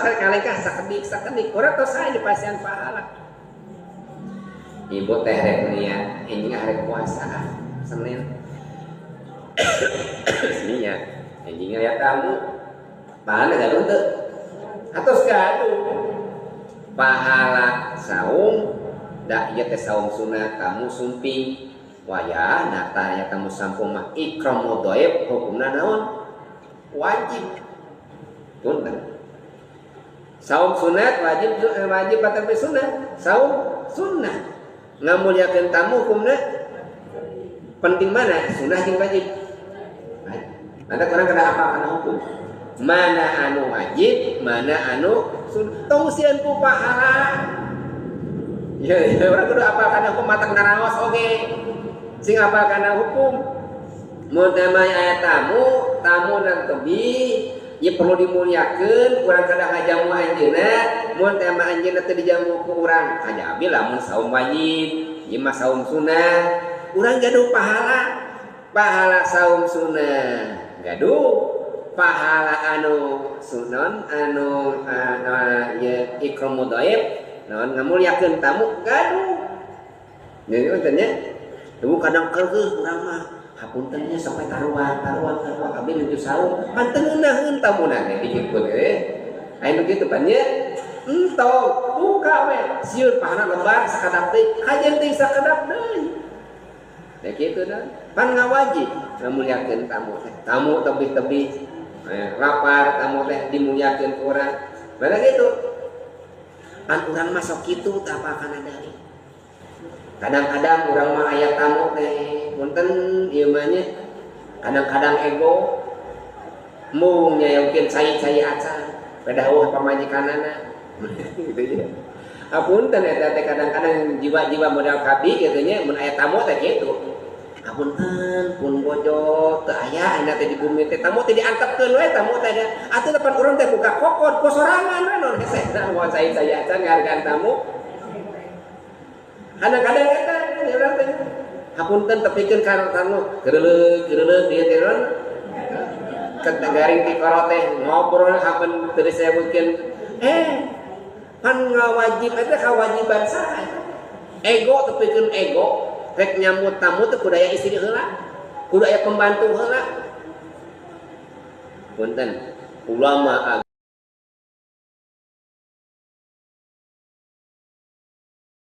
kalengkah sakedik sakedik urang tos sae dipasihan pahala. Ibu teh rek niat enjing rek puasa Senin. Niat enjing aya tamu. Pahala gaduh teu? Atos gaduh. Pahala saum da ieu teh saum sunat tamu sumping wayah tanya tamu sampung mah ikramud dhaif hukumna naon? Wajib. Punten. Saum sunat wajib wajib atawa sunat? Saum sunnah. Ngamuliakeun tamu hukumna penting mana? Sunnah jeung wajib. Nanti orang kena apa kana hukum? Mana anu wajib, mana anu sunnah. Tong sieun ku pahala. Ya, ya orang kudu apal kana hukum matak naraos oge. Sing apal kana hukum. Mun teh mah aya tamu, tamu nang tebih, ieu perlu dimuliakeun, urang kada ngajamu anjeunna, mun teh mah anjeunna teu dijamu ku urang, kajabi lamun saum wajib, ieu mah saum sunnah. Urang gaduh pahala. Pahala saum sunnah. Gaduh pahala anu sunon anu ieu ikramud dhaif naon ngamuliakeun tamu gaduh. Jadi punten nya, teu kadang keukeuh urang mah hapunten nya sok we taruan taruan taruan abdi nuju saum pan teu ngeunaheun tamuna teh dijemput we. Aya nu kitu pan nya entong buka we sieun pahala lebar sakadap teh kajeun teh sakedap deui. Da kitu dah pan ngawajib ngamuliakeun tamu teh. Tamu tebih-tebih lapar tamu teh dimuliakeun ku urang. Mana kitu? Pan urang mah sok kitu teh apa kana deui. Kadang-kadang urang mah aya tamu teh punten ieu mah nya kadang-kadang ego mung nyayakeun cai-cai acan padahal pamajikanana gitu ya. Apunten eta teh kadang-kadang jiwa-jiwa modal kabi gitu nya mun aya tamu teh kitu. Apunten pun bojo teu aya ayeuna teh di bumi teh tamu teh diantepkeun we tamu teh atuh depan urang teh buka kokod ku sorangan we non hese nah moal cai-cai acan ngahargaan tamu. Kadang-kadang eta urang teh hapunten tepikeun ka tamu geureuleuh geureuleuh dieu teh urang garing ti koro teh ngobrol hapen teu disebutkeun pan ngawajib eta kawajiban saha eta ego tepikeun ego rek nyambut tamu teh kudu aya istri heula kudu aya pembantu heula. Punten ulama